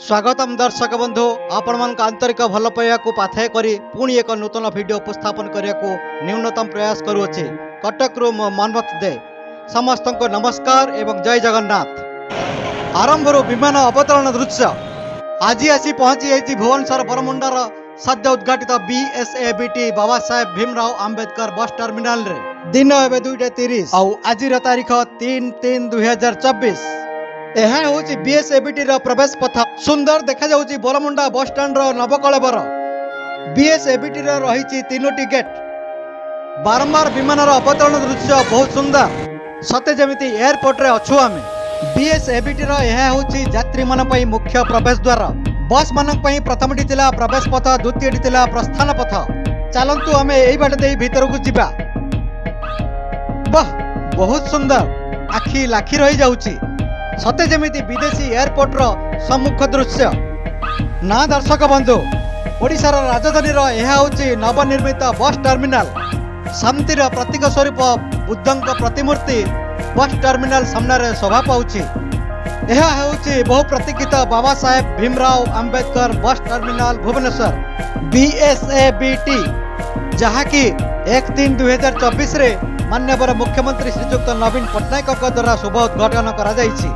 ସ୍ୱାଗତମ ଦର୍ଶକ ବନ୍ଧୁ। ଆପଣମାନଙ୍କ ଆନ୍ତରିକ ଭଲ ପାଇବାକୁ ପାଥେୟ କରି ପୁଣି ଏକ ନୂତନ ଭିଡ଼ିଓ ଉପସ୍ଥାପନ କରିବାକୁ ନ୍ୟୁନତମ ପ୍ରୟାସ କରୁଅଛି। କଟକରୁ ମୁଁ ମନ୍ମଥ ଦେ। ସମସ୍ତଙ୍କୁ ନମସ୍କାର ଏବଂ ଜୟ ଜଗନ୍ନାଥ। ଆରମ୍ଭରୁ ବିମାନ ଅବତରଣ ଦୃଶ୍ୟ। ଆଜି ଆସି ପହଞ୍ଚି ଯାଇଛି ଭୁବନେଶ୍ୱର ବରମୁଣ୍ଡାର ସଦ୍ୟ ଉଦ୍ଘାଟିତ ବିଏସ୍ଏବିଟି, ବାବା ସାହେବ ଭୀମରାଓ ଆମ୍ବେଦକର ବସ୍ ଟର୍ମିନାଲରେ। ଦିନ ଏବେ 2:30 ଆଉ ଆଜିର ତାରିଖ 3-3-2024। ଏହା ହେଉଛି ବିଏସ୍ଏବିଟିର ପ୍ରବେଶ ପଥ। ସୁନ୍ଦର ଦେଖାଯାଉଛି ବରମୁଣ୍ଡା ବସଷ୍ଟାଣ୍ଡର ନବକଳେବର। ବିଏସ୍ଏବିଟିର ରହିଛି ତିନୋଟି ଗେଟ୍। ବାରମ୍ବାର ବିମାନର ଅବତରଣ ଦୃଶ୍ୟ ବହୁତ ସୁନ୍ଦର, ସତେ ଯେମିତି ଏୟାରପୋର୍ଟରେ ଅଛୁ ଆମେ। ବିଏସ୍ଏବିଟିର ଏହା ହେଉଛି ଯାତ୍ରୀମାନଙ୍କ ପାଇଁ ମୁଖ୍ୟ ପ୍ରବେଶ ଦ୍ୱାର। ବସ୍ ମାନଙ୍କ ପାଇଁ ପ୍ରଥମଟି ଥିଲା ପ୍ରବେଶ ପଥ, ଦ୍ୱିତୀୟଟି ଥିଲା ପ୍ରସ୍ଥାନ ପଥ। ଚାଲନ୍ତୁ, ଆମେ ଏଇ ବାଟ ଦେଇ ଭିତରକୁ ଯିବା। ବାহ, ବହୁତ ସୁନ୍ଦର, ଆଖି ଲାଖି ରହିଯାଉଛି, ସତେ ଯେମିତି ବିଦେଶୀ ଏୟାରପୋର୍ଟର ସମ୍ମୁଖ ଦୃଶ୍ୟ। ନା ଦର୍ଶକ ବନ୍ଧୁ, ଓଡ଼ିଶାର ରାଜଧାନୀର ଏହା ହେଉଛି ନବନିର୍ମିତ ବସ୍ ଟର୍ମିନାଲ। ଶାନ୍ତିର ପ୍ରତୀକ ସ୍ୱରୂପ ବୁଦ୍ଧଙ୍କ ପ୍ରତିମୂର୍ତ୍ତି ବସ୍ ଟର୍ମିନାଲ ସାମ୍ନାରେ ଶୋଭା ପାଉଛି। ଏହା ହେଉଛି ବହୁ ପ୍ରତୀକ୍ଷିତ Baba Saheb Bhimrao Ambedkar bus terminal Bhubaneswar, BSABT, ଯାହାକି 1-3-2024ରେ ମାନ୍ୟବର ମୁଖ୍ୟମନ୍ତ୍ରୀ ଶ୍ରୀଯୁକ୍ତ ନବୀନ ପଟ୍ଟନାୟକଙ୍କ ଦ୍ୱାରା ଶୁଭ ଉଦ୍ଘାଟନ କରାଯାଇଛି।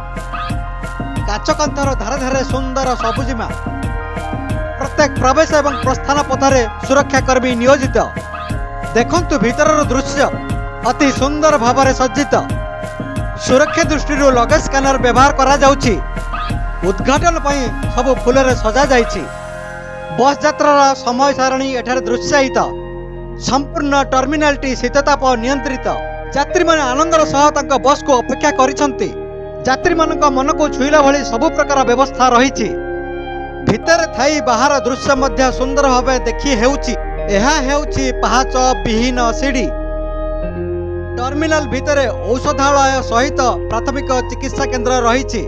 କାଚ କାନ୍ଥର ଧାରେ ଧାରେ ସୁନ୍ଦର ସବୁଜିମା। ପ୍ରତ୍ୟେକ ପ୍ରବେଶ ଏବଂ ପ୍ରସ୍ଥାନ ପଥରେ ସୁରକ୍ଷାକର୍ମୀ ନିୟୋଜିତ। ଦେଖନ୍ତୁ ଭିତରର ଦୃଶ୍ୟ, ଅତି ସୁନ୍ଦର ଭାବରେ ସଜ୍ଜିତ। ସୁରକ୍ଷା ଦୃଷ୍ଟିରୁ ଲଗେଜ ସ୍କାନର ବ୍ୟବହାର କରାଯାଉଛି। ଉଦ୍ଘାଟନ ପାଇଁ ସବୁ ଫୁଲରେ ସଜାଯାଇଛି। ବସ୍ ଯାତ୍ରାର ସମୟ ସାରଣୀ ଏଠାରେ ଦୃଶ୍ୟାୟିତ। ସମ୍ପୂର୍ଣ୍ଣ ଟର୍ମିନାଲଟି ଶୀତତାପ ନିୟନ୍ତ୍ରିତ। ଯାତ୍ରୀମାନେ ଆନନ୍ଦର ସହ ତାଙ୍କ ବସ୍କୁ ଅପେକ୍ଷା କରିଛନ୍ତି। ଯାତ୍ରୀମାନଙ୍କ ମନକୁ ଛୁଇଁଲା ଭଳି ସବୁ ପ୍ରକାର ବ୍ୟବସ୍ଥା ରହିଛି। ଭିତରେ ଥାଇ ବାହାର ଦୃଶ୍ୟ ମଧ୍ୟ ସୁନ୍ଦର ଭାବେ ଦେଖି ହେଉଛି। ଏହା ହେଉଛି ପାହାଚ ବିହୀନ ସିଡ଼ି। ଟର୍ମିନାଲ ଭିତରେ ଔଷଧାଳୟ ସହିତ ପ୍ରାଥମିକ ଚିକିତ୍ସା କେନ୍ଦ୍ର ରହିଛି।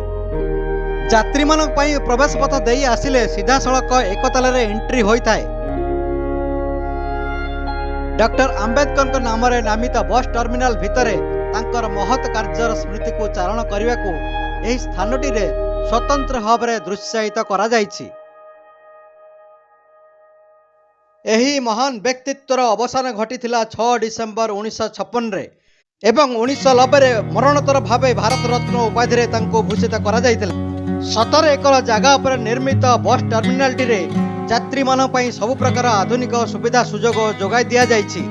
ଯାତ୍ରୀମାନଙ୍କ ପାଇଁ ପ୍ରବେଶ ପଥ ଦେଇ ଆସିଲେ ସିଧାସଳଖ ଏକତାଲାରେ ଏଣ୍ଟ୍ରି ହୋଇଥାଏ। ଡକ୍ଟର ଆମ୍ବେଦକରଙ୍କ ନାମରେ ନାମିତ ବସ୍ ଟର୍ମିନାଲ ଭିତରେ ତାଙ୍କର ମହତ କାର୍ଯ୍ୟର ସ୍ମୃତିକୁ ଚାରଣ କରିବାକୁ ଏହି ସ୍ଥାନଟିରେ ସ୍ୱତନ୍ତ୍ର ଭାବରେ ଦୃଶ୍ୟାୟିତ କରାଯାଇଛି। ଏହି ମହାନ ବ୍ୟକ୍ତିତ୍ୱର ଅବସାନ ଘଟିଥିଲା 6 ଡିସେମ୍ବର 1956ରେ ଏବଂ 1990ରେ ମରଣୋତ୍ତର ଭାବେ ଭାରତ ରତ୍ନ ଉପାଧିରେ ତାଙ୍କୁ ଭୂଷିତ କରାଯାଇଥିଲା। 17 ଏକର ଜାଗା ଉପରେ ନିର୍ମିତ ବସ୍ ଟର୍ମିନାଲଟିରେ ଯାତ୍ରୀମାନଙ୍କ ପାଇଁ ସବୁ ପ୍ରକାର ଆଧୁନିକ ସୁବିଧା ସୁଯୋଗ ଯୋଗାଇ ଦିଆଯାଇଛି,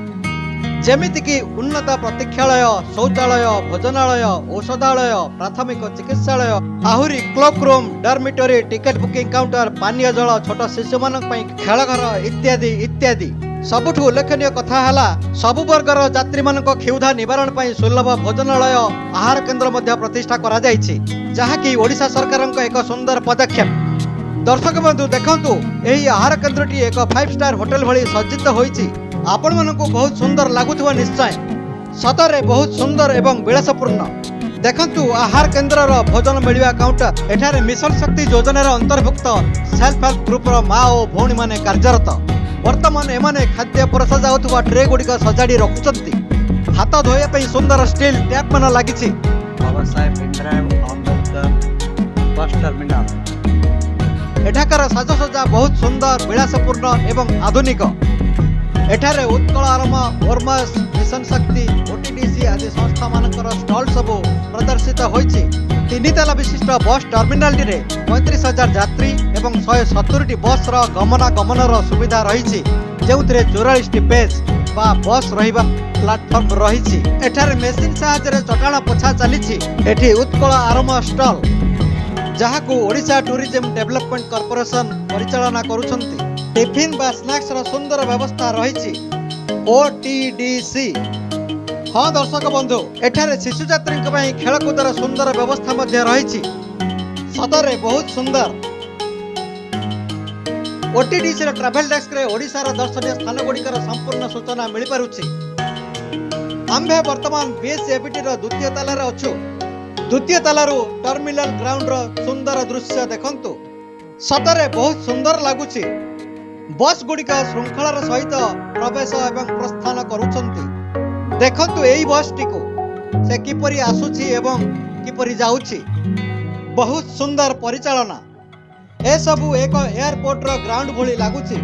ଯେମିତିକି ଉନ୍ନତ ପ୍ରତୀକ୍ଷାଳୟ, ଶୌଚାଳୟ, ଭୋଜନାଳୟ, ଔଷଧାଳୟ, ପ୍ରାଥମିକ ଚିକିତ୍ସାଳୟ, ଆହୁରି cloak room, dormitory, ticket booking counter, ପାନୀୟ ଜଳ, ଛୋଟ ଶିଶୁମାନଙ୍କ ପାଇଁ ଖେଳଘର ଇତ୍ୟାଦି ଇତ୍ୟାଦି। ସବୁଠୁ ଉଲ୍ଲେଖନୀୟ କଥା ହେଲା, ସବୁ ବର୍ଗର ଯାତ୍ରୀମାନଙ୍କ କ୍ଷୁଧା ନିବାରଣ ପାଇଁ ସୁଲଭ ଭୋଜନାଳୟ, ଆହାର କେନ୍ଦ୍ର ମଧ୍ୟ ପ୍ରତିଷ୍ଠା କରାଯାଇଛି, ଯାହାକି ଓଡ଼ିଶା ସରକାରଙ୍କ ଏକ ସୁନ୍ଦର ପଦକ୍ଷେପ। ଦର୍ଶକ ବନ୍ଧୁ, ଦେଖନ୍ତୁ, ଏହି ଆହାର କେନ୍ଦ୍ରଟି ଏକ ଫାଇଭ ଷ୍ଟାର ହୋଟେଲ ଭଳି ସଜ୍ଜିତ ହୋଇଛି। ଆପଣମାନଙ୍କୁ ବହୁତ ସୁନ୍ଦର ଲାଗୁଥିବ ନିଶ୍ଚୟ। ସତରେ ବହୁତ ସୁନ୍ଦର ଏବଂ ବିଳାସପୂର୍ଣ୍ଣ। ଦେଖନ୍ତୁ ଆହାର କେନ୍ଦ୍ରର ଭୋଜନ ମିଳିବା କାଉଣ୍ଟର। ଏଠାରେ ମିଶନ ଶକ୍ତି ଯୋଜନାର ଅନ୍ତର୍ଭୁକ୍ତ ସେଲ୍ଫ ହେଲ୍ପ ଗ୍ରୁପର ମା ଓ ଭଉଣୀମାନେ କାର୍ଯ୍ୟରତ। ବର୍ତ୍ତମାନ ଏମାନେ ଖାଦ୍ୟ ପରସା ଯାଉଥିବା ଟ୍ରେ ଗୁଡ଼ିକ ସଜାଡ଼ି ରଖୁଛନ୍ତି। ହାତ ଧୋଇବା ପାଇଁ ସୁନ୍ଦର ଷ୍ଟିଲ୍ ଟ୍ୟାପ୍ ମାନ ଲାଗିଛି। ବାବା ସାହେବ ଭୀମରାଓ ଆମ୍ବେଦକର ବସ୍ ଟର୍ମିନାଲ। ଏଠାକାର ସାଜସଜ୍ଜା ବହୁତ ସୁନ୍ଦର, ବିଳାସପୂର୍ଣ୍ଣ ଏବଂ ଆଧୁନିକ। ଏଠାରେ ଉତ୍କଳ ଆରୋମା, ଓରମାସ୍, ମିଶନ ଶକ୍ତି, ଓଟିଡିସି ଆଦି ସଂସ୍ଥାମାନଙ୍କର ଷ୍ଟଲ୍ ସବୁ ପ୍ରଦର୍ଶିତ ହୋଇଛି। ତିନି ତାଲା ବିଶିଷ୍ଟ ବସ୍ ଟର୍ମିନାଲଟିରେ 35,000 ଯାତ୍ରୀ ଏବଂ 170ଟି ବସ୍ର ଗମନାଗମନର ସୁବିଧା ରହିଛି, ଯେଉଁଥିରେ 44ଟି ବେଚ୍ ବା ବସ୍ ରହିବା ପ୍ଲାଟଫର୍ମ ରହିଛି। ଏଠାରେ ମେସିନ୍ ସାହାଯ୍ୟରେ ଚଟାଣ ପୋଛା ଚାଲିଛି। ଏଠି ଉତ୍କଳ ଆରୋମା ଷ୍ଟଲ୍, ଯାହାକୁ ଓଡ଼ିଶା ଟୁରିଜିମ୍ ଡେଭଲପମେଣ୍ଟ କର୍ପୋରେସନ ପରିଚାଳନା କରୁଛନ୍ତି। ଟିଫିନ୍ ବା ସ୍ନାକ୍ସର ସୁନ୍ଦର ବ୍ୟବସ୍ଥା ରହିଛି। ଓଟିଡିସି। ହଁ ଦର୍ଶକ ବନ୍ଧୁ, ଏଠାରେ ଶିଶୁ ଯାତ୍ରୀଙ୍କ ପାଇଁ ଖେଳକୁଦର ସୁନ୍ଦର ବ୍ୟବସ୍ଥା ମଧ୍ୟ ରହିଛି। ସତରେ ବହୁତ ସୁନ୍ଦର। ଓଟିଡିସିର ଟ୍ରାଭେଲ ଡେସ୍କରେ ଓଡ଼ିଶାର ଦର୍ଶନୀୟ ସ୍ଥାନଗୁଡ଼ିକର ସମ୍ପୂର୍ଣ୍ଣ ସୂଚନା ମିଳିପାରୁଛି। ଆମ୍ଭେ ବର୍ତ୍ତମାନ ବିଏସ୍ଏବିଟିର ଦ୍ୱିତୀୟ ତାଲାରେ ଅଛୁ। ଦ୍ୱିତୀୟ ତାଲାରୁ ଟର୍ମିନାଲ ଗ୍ରାଉଣ୍ଡର ସୁନ୍ଦର ଦୃଶ୍ୟ ଦେଖନ୍ତୁ। ସତରେ ବହୁତ ସୁନ୍ଦର ଲାଗୁଛି। ବସ୍ ଗୁଡ଼ିକ ଶୃଙ୍ଖଳାର ସହିତ ପ୍ରବେଶ ଏବଂ ପ୍ରସ୍ଥାନ କରୁଛନ୍ତି। ଦେଖନ୍ତୁ ଏଇ ବସ୍ଟିକୁ, ସେ କିପରି ଆସୁଛି ଏବଂ କିପରି ଯାଉଛି। ବହୁତ ସୁନ୍ଦର ପରିଚାଳନା। ଏସବୁ ଏକ ଏୟାରପୋର୍ଟର ଗ୍ରାଉଣ୍ଡ ଭଳି ଲାଗୁଛି।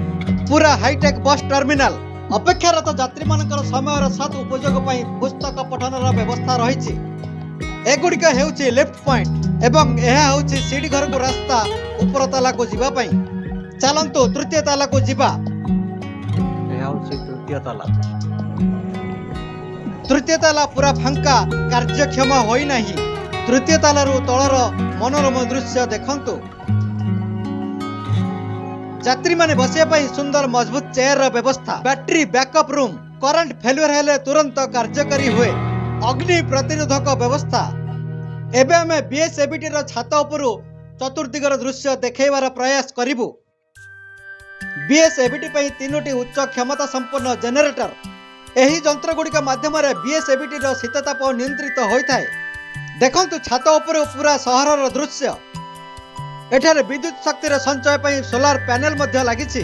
ପୁରା ହାଇଟେକ୍ ବସ୍ ଟର୍ମିନାଲ। ଅପେକ୍ଷାରତ ଯାତ୍ରୀମାନଙ୍କର ସମୟର ସଦ୍ ଉପଯୋଗ ପାଇଁ ପୁସ୍ତକ ପଠନର ବ୍ୟବସ୍ଥା ରହିଛି। ଏଗୁଡ଼ିକ ହେଉଛି ଲିଫ୍ଟ ପଏଣ୍ଟ ଏବଂ ଏହା ହେଉଛି ସିଡ଼ି ଘରକୁ ରାସ୍ତା ଉପର ତାଲାକୁ ଯିବା ପାଇଁ। ଚାଲନ୍ତୁ, ତୃତୀୟ ତାଲାକୁ ଯିବା। ଏହା ହେଉଛି ତୃତୀୟ ତାଲା। ତୃତୀୟ ତାଲା ପୁରା ଫାଙ୍କା, କାର୍ଯ୍ୟକ୍ଷମ ହୋଇନାହିଁ। ତୃତୀୟ ତାଲାରୁ ତଳର ମନୋରମ ଦୃଶ୍ୟ ଦେଖନ୍ତୁ। ଯାତ୍ରୀମାନେ ବସିବା ପାଇଁ ସୁନ୍ଦର ମଜବୁତ ଚେୟାରର ବ୍ୟବସ୍ଥା। Battery backup room, current failure ହେଲେ ତୁରନ୍ତ କାର୍ଯ୍ୟକାରୀ ହୁଏ। ଅଗ୍ନି ପ୍ରତିରୋଧକ ବ୍ୟବସ୍ଥା। ଏବେ ଆମେ ବିଏସ୍ଏବିଟିର ଛାତ ଉପରୁ ଚତୁର୍ଦିଗର ଦୃଶ୍ୟ ଦେଖାଇବାର ପ୍ରୟାସ କରିବୁ। ବିଏସ୍ଏବିଟି ପାଇଁ ତିନୋଟି ଉଚ୍ଚ କ୍ଷମତା ସମ୍ପନ୍ନ ଜେନେରେଟର। ଏହି ଯନ୍ତ୍ରଗୁଡ଼ିକ ମାଧ୍ୟମରେ ବିଏସ୍ଏବିଟିର ଶୀତତାପ ନିୟନ୍ତ୍ରିତ ହୋଇଥାଏ। ଦେଖନ୍ତୁ ଛାତ ଉପରୁ ପୁରା ସହରର ଦୃଶ୍ୟ। ଏଠାରେ ବିଦ୍ୟୁତ ଶକ୍ତିର ସଞ୍ଚୟ ପାଇଁ ସୋଲାର ପ୍ୟାନେଲ ମଧ୍ୟ ଲାଗିଛି।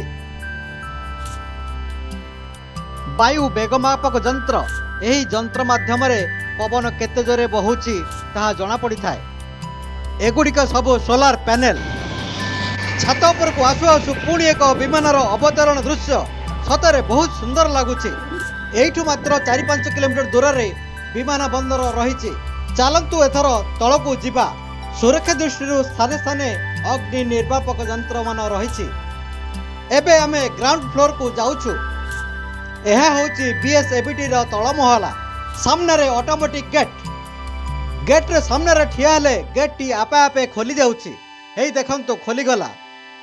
ବାୟୁ ବେଗମାପକ ଯନ୍ତ୍ର। ଏହି ଯନ୍ତ୍ର ମାଧ୍ୟମରେ ପବନ କେତେ ଜୋରେ ବହୁଛି ତାହା ଜଣାପଡ଼ିଥାଏ। ଏଗୁଡ଼ିକ ସବୁ ସୋଲାର ପ୍ୟାନେଲ। ଛାତ ଉପରକୁ ଆସୁ ଆସୁ ପୁଣି ଏକ ବିମାନର ଅବତରଣ ଦୃଶ୍ୟ। ସତରେ ବହୁତ ସୁନ୍ଦର ଲାଗୁଛି। ଏଇଠୁ ମାତ୍ର 4-5 କିଲୋମିଟର ଦୂରରେ ବିମାନ ବନ୍ଦର ରହିଛି। ଚାଲନ୍ତୁ, ଏଥର ତଳକୁ ଯିବା। ସୁରକ୍ଷା ଦୃଷ୍ଟିରୁ ସ୍ଥାନେ ସ୍ଥାନେ ଅଗ୍ନି ନିର୍ବାପକ ଯନ୍ତ୍ରମାନ ରହିଛି। ଏବେ ଆମେ ଗ୍ରାଉଣ୍ଡ ଫ୍ଲୋରକୁ ଯାଉଛୁ। ଏହା ହେଉଛି ବିଏସ୍ଏବିଟିର ତଳ ମହଲା। ସାମ୍ନାରେ ଅଟୋମେଟିକ୍ ଗେଟ୍। ଗେଟ୍ର ସାମ୍ନାରେ ଠିଆ ହେଲେ ଗେଟ୍ଟି ଆପେ ଆପେ ଖୋଲି ଯାଉଛି। ହେଇ ଦେଖନ୍ତୁ, ଖୋଲିଗଲା।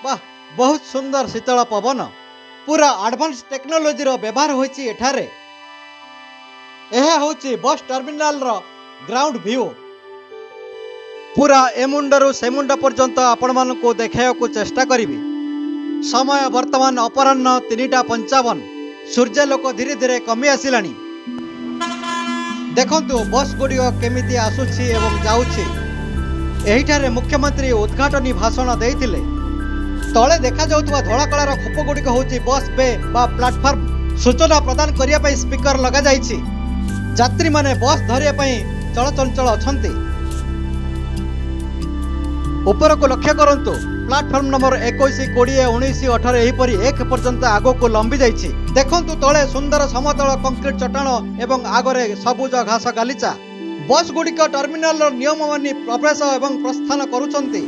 ବାহ, ବହୁତ ସୁନ୍ଦର ଶୀତଳ ପବନ। ପୁରା ଆଡଭାନ୍ସ ଟେକ୍ନୋଲୋଜିର ବ୍ୟବହାର ହୋଇଛି ଏଠାରେ। ଏହା ହେଉଛି ବସ୍ ଟର୍ମିନାଲର ଗ୍ରାଉଣ୍ଡ ଭ୍ୟୁ। ପୁରା ଏ ମୁଣ୍ଡରୁ ସେ ମୁଣ୍ଡ ପର୍ଯ୍ୟନ୍ତ ଆପଣମାନଙ୍କୁ ଦେଖାଇବାକୁ ଚେଷ୍ଟା କରିବି। ସମୟ ବର୍ତ୍ତମାନ ଅପରାହ୍ନ 3ଟା 55। ସୂର୍ଯ୍ୟାଲୋକ ଧୀରେ ଧୀରେ କମି ଆସିଲାଣି। ଦେଖନ୍ତୁ ବସ୍ ଗୁଡ଼ିକ କେମିତି ଆସୁଛି ଏବଂ ଯାଉଛି। ଏହିଠାରେ ମୁଖ୍ୟମନ୍ତ୍ରୀ ଉଦ୍ଘାଟନୀ ଭାଷଣ ଦେଇଥିଲେ। ତଳେ ଦେଖାଯାଉଥିବା ଧଳା କଳାର ଖୋପ ଗୁଡ଼ିକ ହେଉଛି ବସ୍ ବେ ବା ପ୍ଲାଟଫର୍ମ। ସୂଚନା ପ୍ରଦାନ କରିବା ପାଇଁ ସ୍ପିକର ଲଗାଯାଇଛି। ଯାତ୍ରୀମାନେ ବସ୍ ଧରିବା ପାଇଁ ଚଳଚଞ୍ଚଳ ଅଛନ୍ତି। ଉପରକୁ ଲକ୍ଷ୍ୟ କରନ୍ତୁ। ପ୍ଲାଟଫର୍ମ ନମ୍ବର 21, 20, 19, 18, ଏହିପରି 1 ପର୍ଯ୍ୟନ୍ତ ଆଗକୁ ଲମ୍ବି ଯାଇଛି। ଦେଖନ୍ତୁ ତଳେ ସୁନ୍ଦର ସମତଳ କଂକ୍ରିଟ ଚଟାଣ ଏବଂ ଆଗରେ ସବୁଜ ଘାସ ଗାଲିଚା। ବସ୍ ଗୁଡ଼ିକ ଟର୍ମିନାଲର ନିୟମ ମାନି ପ୍ରବେଶ ଏବଂ ପ୍ରସ୍ଥାନ କରୁଛନ୍ତି।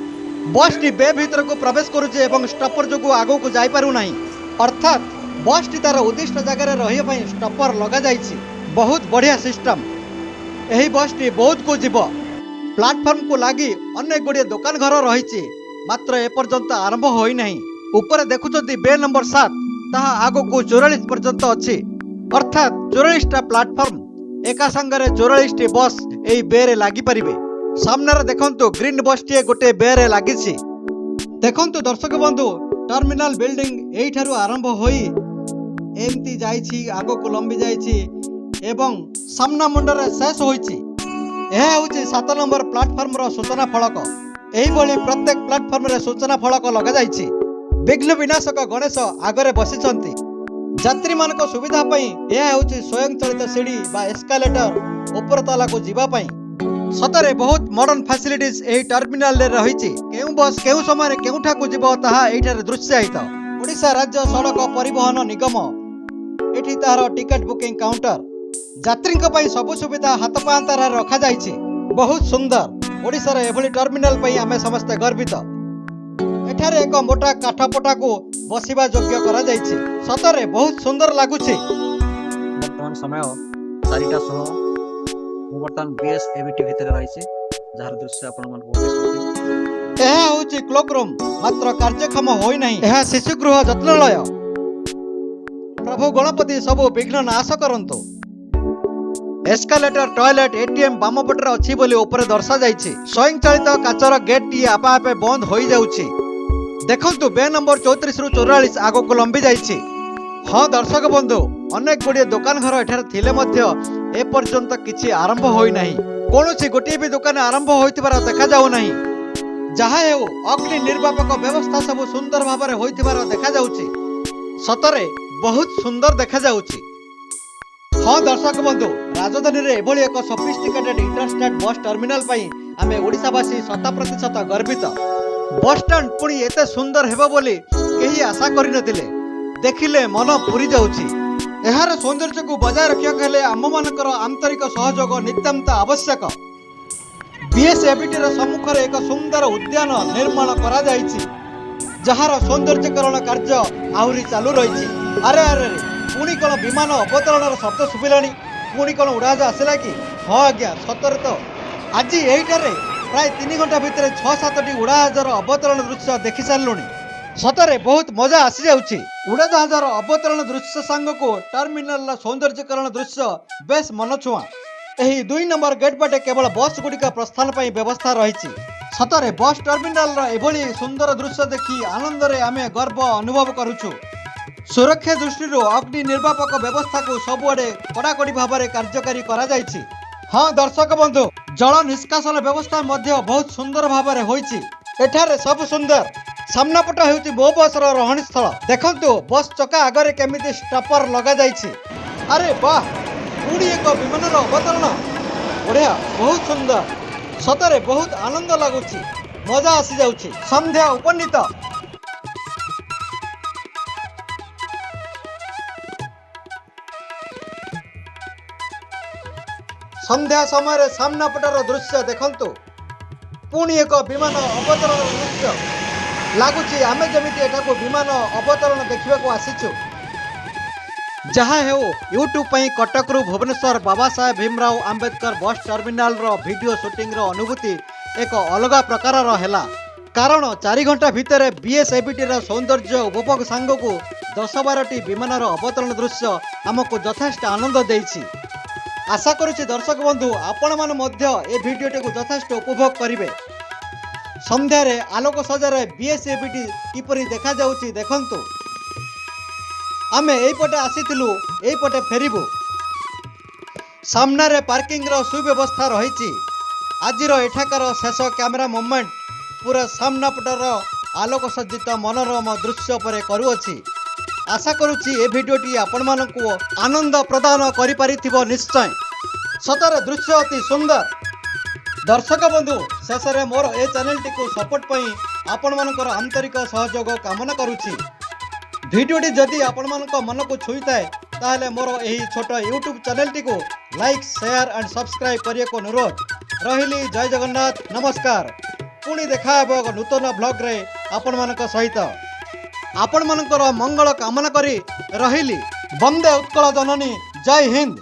ବସ୍ଟି ବେ ଭିତରକୁ ପ୍ରବେଶ କରୁଛି ଏବଂ ଷ୍ଟପର ଯୋଗୁଁ ଆଗକୁ ଯାଇପାରୁନାହିଁ। ଅର୍ଥାତ୍ ବସ୍ଟି ତାର ଉଦ୍ଦିଷ୍ଟ ଜାଗାରେ ରହିବା ପାଇଁ ଷ୍ଟପର ଲଗାଯାଇଛି। ବହୁତ ବଢ଼ିଆ ସିଷ୍ଟମ। ଏହି ବସ୍ଟି ବୌଦ୍ଧକୁ ଯିବ। ପ୍ଲାଟଫର୍ମକୁ ଲାଗି ଅନେକ ଗୁଡ଼ିଏ ଦୋକାନ ଘର ରହିଛି, ମାତ୍ର ଏପର୍ଯ୍ୟନ୍ତ ଆରମ୍ଭ ହୋଇନାହିଁ। ଉପରେ ଦେଖୁଛନ୍ତି ବେ ନମ୍ବର 7, ତାହା ଆଗକୁ 44 ପର୍ଯ୍ୟନ୍ତ ଅଛି। ଅର୍ଥାତ୍ 44ଟା ପ୍ଲାଟଫର୍ମ, ଏକା ସାଙ୍ଗରେ 44ଟି ବସ୍ ଏହି ବେରେ ଲାଗିପାରିବେ। ସାମ୍ନାରେ ଦେଖନ୍ତୁ, ଗ୍ରୀନ୍ ବସ୍ଟିଏ ଗୋଟେ ବେରେ ଲାଗିଛି। ଦେଖନ୍ତୁ ଦର୍ଶକ ବନ୍ଧୁ, ଟର୍ମିନାଲ ବିଲ୍ଡିଂ ଏଇଠାରୁ ଆରମ୍ଭ ହୋଇ ଏମିତି ଯାଇଛି, ଆଗକୁ ଲମ୍ବି ଯାଇଛି ଏବଂ ସାମ୍ନା ମୁଣ୍ଡରେ ଶେଷ ହୋଇଛି। ଏହା ହେଉଛି 7 ନମ୍ବର ପ୍ଲାଟଫର୍ମର ସୂଚନା ଫଳକ। ଏହିଭଳି ପ୍ରତ୍ୟେକ ପ୍ଲାଟଫର୍ମରେ ସୂଚନା ଫଳକ ଲଗାଯାଇଛି। ବିଘ୍ନ ବିନାଶକ ଗଣେଶ ଆଗରେ ବସିଛନ୍ତି। ଯାତ୍ରୀମାନଙ୍କ ସୁବିଧା ପାଇଁ ଏହା ହେଉଛି ସ୍ୱୟଂଚାଳିତ ସିଡ଼ି ବା ଏସ୍କାଲେଟର ଉପର ତାଲାକୁ ଯିବା ପାଇଁ। ସତରେ ବହୁତ ମଡର୍ଣ୍ଣ ଫ୍ୟାସିଲିଟିସ୍ ଏହି ଟର୍ମିନାଲରେ ରହିଛି। କେଉଁ ବସ୍ କେଉଁ ସମୟରେ କେଉଁଠାକୁ ଯିବ, ତାହା ଏଇଠାରେ ଦୃଶ୍ୟାୟିତ। ଓଡ଼ିଶା ରାଜ୍ୟ ସଡ଼କ ପରିବହନ ନିଗମ, ଏଠି ତାହାର ଟିକେଟ ବୁକିଂ କାଉଣ୍ଟର। ଯାତ୍ରୀଙ୍କ ପାଇଁ ସବୁ ସୁବିଧା ହାତ ପାଆନ୍ତାରେ ରଖାଯାଇଛି। ବହୁତ ସୁନ୍ଦର। ଓଡ଼ିଶାର ଏଭଳି ଟର୍ମିନାଲ ପାଇଁ ଆମେ ସମସ୍ତେ ଗର୍ବିତ। ଏଠାରେ ଏକ ମୋଟା କାଠ ପଟାକୁ ବସିବା ଯୋଗ୍ୟ କରାଯାଇଛି। ସତରେ ବହୁତ ସୁନ୍ଦର ଲାଗୁଛି। ବର୍ତ୍ତମାନ ସମୟ 4ଟା 16। ମୁଁ ବର୍ତ୍ତମାନ ବିଏସ୍ ଏବିଟି ଭିତରେ ରହିଛି, ଯାହାର ଦୃଶ୍ୟ ଆପଣମାନଙ୍କୁ ଦେଖାଉଛି। ଏହା ହେଉଛି କ୍ଲୋକ୍ ରୁମ୍, ମାତ୍ର କାର୍ଯ୍ୟକ୍ଷମ ହୋଇନାହିଁ। ଏହା ଶିଶୁ ଗୃହ ଯତ୍ନାଳୟ। ପ୍ରଭୁ ଗଣପତି ସବୁ ବିଘ୍ନ ନାଶ କରନ୍ତୁ। ଏସ୍କାଲେଟର, ଟଏଲେଟ, ଏଟିଏମ୍ ବାମ ପଟରେ ଅଛି ବୋଲି ଉପରେ ଦର୍ଶାଯାଇଛି। ସ୍ୱୟଂଚାଳିତ କାଚର ଗେଟ୍ଟି ଆପେ ଆପେ ବନ୍ଦ ହୋଇଯାଉଛି। ଦେଖନ୍ତୁ, ବେ ନମ୍ବର 34ରୁ 44 ଆଗକୁ ଲମ୍ବି ଯାଇଛି। ହଁ ଦର୍ଶକ ବନ୍ଧୁ, ଅନେକ ଗୁଡ଼ିଏ ଦୋକାନ ଘର ଏଠାରେ ଥିଲେ ମଧ୍ୟ ଏପର୍ଯ୍ୟନ୍ତ କିଛି ଆରମ୍ଭ ହୋଇନାହିଁ। କୌଣସି ଗୋଟିଏ ବି ଦୋକାନ ଆରମ୍ଭ ହୋଇଥିବାର ଦେଖାଯାଉ ନାହିଁ। ଯାହା ହେଉ, ଅଗ୍ନି ନିର୍ବାପକ ବ୍ୟବସ୍ଥା ସବୁ ସୁନ୍ଦର ଭାବରେ ହୋଇଥିବାର ଦେଖାଯାଉଛି। ସତରେ ବହୁତ ସୁନ୍ଦର ଦେଖାଯାଉଛି। ହଁ ଦର୍ଶକ ବନ୍ଧୁ, ରାଜଧାନୀରେ ଏଭଳି ଏକ ସଫିଷ୍ଟିକେଟେଡ୍ ଇଣ୍ଟରଷ୍ଟେଟ୍ ବସ୍ ଟର୍ମିନାଲ ପାଇଁ ଆମେ ଓଡ଼ିଶାବାସୀ ଶତ ପ୍ରତିଶତ ଗର୍ବିତ। ବସଷ୍ଟାଣ୍ଡ ପୁଣି ଏତେ ସୁନ୍ଦର ହେବ ବୋଲି କେହି ଆଶା କରିନଥିଲେ। ଦେଖିଲେ ମନ ପୁରି ଯାଉଛି। ଏହାର ସୌନ୍ଦର୍ଯ୍ୟକୁ ବଜାୟ ରଖିବାକୁ ହେଲେ ଆମ୍ଭମାନଙ୍କର ଆନ୍ତରିକ ସହଯୋଗ ନିତାନ୍ତ ଆବଶ୍ୟକ। ବିଏସ୍ଏବିଟିର ସମ୍ମୁଖରେ ଏକ ସୁନ୍ଦର ଉଦ୍ୟାନ ନିର୍ମାଣ କରାଯାଇଛି, ଯାହାର ସୌନ୍ଦର୍ଯ୍ୟକରଣ କାର୍ଯ୍ୟ ଆହୁରି ଚାଲୁ ରହିଛି। ଆରେ ଆରେ ଆରେ, ପୁଣି କ'ଣ ବିମାନ ଅବତରଣର ଶବ୍ଦ ଶୁଭିଲାଣି? ପୁଣି କ'ଣ ଉଡ଼ାଜାହାଜ ଆସିଲା କି? ହଁ ଆଜ୍ଞା, ସତରେ ତ। ଆଜି ଏଇଠାରେ ପ୍ରାୟ 3 ଘଣ୍ଟା ଭିତରେ ଛଅ ସାତଟି ଉଡ଼ାଜାହାଜର ଅବତରଣ ଦୃଶ୍ୟ ଦେଖି ସାରିଲୁଣି। ସତରେ ବହୁତ ମଜା ଆସିଯାଉଛି। ଉଡ଼ାଜାହାଜର ଅବତରଣ ଦୃଶ୍ୟ ସାଙ୍ଗକୁ ଟର୍ମିନାଲର ସୌନ୍ଦର୍ଯ୍ୟକରଣ ଦୃଶ୍ୟ ବେଶ ମନଛୁଆଁ। ଏହି 2 ନମ୍ବର ଗେଟ୍ ବାଟେ କେବଳ ବସ୍ ଗୁଡ଼ିକ ପ୍ରସ୍ଥାନ ପାଇଁ ବ୍ୟବସ୍ଥା ରହିଛି। ସତରେ ବସ୍ ଟର୍ମିନାଲର ଏଭଳି ସୁନ୍ଦର ଦୃଶ୍ୟ ଦେଖି ଆନନ୍ଦରେ ଆମେ ଗର୍ବ ଅନୁଭବ କରୁଛୁ। ସୁରକ୍ଷା ଦୃଷ୍ଟିରୁ ଅଗ୍ନି ନିର୍ବାପକ ବ୍ୟବସ୍ଥାକୁ ସବୁଆଡ଼େ କଡ଼ାକଡ଼ି ଭାବରେ କାର୍ଯ୍ୟକାରୀ କରାଯାଇଛି। ହଁ ଦର୍ଶକ ବନ୍ଧୁ, ଜଳ ନିଷ୍କାସନ ବ୍ୟବସ୍ଥା ମଧ୍ୟ ବହୁତ ସୁନ୍ଦର ଭାବରେ ହୋଇଛି। ଏଠାରେ ସବୁ ସୁନ୍ଦର। ସାମ୍ନାପଟ ହେଉଛି ମୋ ବସ୍ର ରହଣୀସ୍ଥଳ। ଦେଖନ୍ତୁ, ବସ୍ ଚକା ଆଗରେ କେମିତି ଷ୍ଟପର ଲଗାଯାଇଛି। ଆରେ ବାহ, ପୁଣି ଏକ ବିମାନର ଅବତରଣ। ବଢ଼ିଆ, ବହୁତ ସୁନ୍ଦର। ସତରେ ବହୁତ ଆନନ୍ଦ ଲାଗୁଛି, ମଜା ଆସିଯାଉଛି। ସନ୍ଧ୍ୟା ଉପନୀତ। ସନ୍ଧ୍ୟା ସମୟରେ ସାମ୍ନାପଟର ଦୃଶ୍ୟ ଦେଖନ୍ତୁ। ପୁଣି ଏକ ବିମାନ ଅବତରଣ ଦୃଶ୍ୟ। ଲାଗୁଛି ଆମେ ଯେମିତି ଏଠାକୁ ବିମାନ ଅବତରଣ ଦେଖିବାକୁ ଆସିଛୁ। ଯାହା ହେଉ, ୟୁଟ୍ୟୁବ୍ ପାଇଁ କଟକରୁ ଭୁବନେଶ୍ୱର ବାବା ସାହେବ ଭୀମରାଓ ଆମ୍ବେଦକର ବସ୍ ଟର୍ମିନାଲର ଭିଡ଼ିଓ ସୁଟିଂର ଅନୁଭୂତି ଏକ ଅଲଗା ପ୍ରକାରର ହେଲା, କାରଣ 4 ଘଣ୍ଟା ଭିତରେ ବିଏସ୍ଏବିଟିର ସୌନ୍ଦର୍ଯ୍ୟ ଉପଭୋଗ ସାଙ୍ଗକୁ 10-12ଟି ବିମାନର ଅବତରଣ ଦୃଶ୍ୟ ଆମକୁ ଯଥେଷ୍ଟ ଆନନ୍ଦ ଦେଇଛି। ଆଶା କରୁଛି ଦର୍ଶକ ବନ୍ଧୁ, ଆପଣମାନେ ମଧ୍ୟ ଏ ଭିଡ଼ିଓଟିକୁ ଯଥେଷ୍ଟ ଉପଭୋଗ କରିବେ। ସନ୍ଧ୍ୟାରେ ଆଲୋକ ସଜାରେ ବିଏସ୍ଏବିଟି କିପରି ଦେଖାଯାଉଛି ଦେଖନ୍ତୁ। ଆମେ ଏଇପଟେ ଆସିଥିଲୁ, ଏଇପଟେ ଫେରିବୁ। ସାମ୍ନାରେ ପାର୍କିଂର ସୁବ୍ୟବସ୍ଥା ରହିଛି। ଆଜିର ଏଠାକାର ଶେଷ କ୍ୟାମେରା ମୁଭମେଣ୍ଟ ପୁରା ସାମ୍ନାପଟର ଆଲୋକ ସଜ୍ଜିତ ମନୋରମ ଦୃଶ୍ୟ ଉପରେ କରୁଅଛି। ଆଶା କରୁଛି ଏ ଭିଡ଼ିଓଟି ଆପଣମାନଙ୍କୁ ଆନନ୍ଦ ପ୍ରଦାନ କରିପାରିଥିବ ନିଶ୍ଚୟ। ସତରେ ଦୃଶ୍ୟ ଅତି ସୁନ୍ଦର। ଦର୍ଶକ ବନ୍ଧୁ, ଶେଷରେ ମୋର ଏ ଚ୍ୟାନେଲଟିକୁ ସପୋର୍ଟ ପାଇଁ ଆପଣମାନଙ୍କର ଆନ୍ତରିକ ସହଯୋଗ କାମନା କରୁଛି। ଭିଡ଼ିଓଟି ଯଦି ଆପଣମାନଙ୍କ ମନକୁ ଛୁଇଁଥାଏ, ତାହେଲେ ମୋର ଏହି ଛୋଟ ୟୁଟ୍ୟୁବ୍ ଚ୍ୟାନେଲଟିକୁ ଲାଇକ୍, ସେୟାର ଆଣ୍ଡ ସବସ୍କ୍ରାଇବ୍ କରିବାକୁ ଅନୁରୋଧ ରହିଲି। ଜୟ ଜଗନ୍ନାଥ, ନମସ୍କାର। ପୁଣି ଦେଖା ହେବ ଏକ ନୂତନ ବ୍ଲଗ୍ରେ ଆପଣମାନଙ୍କ ସହିତ। ଆପଣମାନଙ୍କର ମଙ୍ଗଳ କାମନା କରି ରହିଲି। ବନ୍ଦେ ଉତ୍କଳ ଜନନୀ। ଜୟ ହିନ୍ଦ।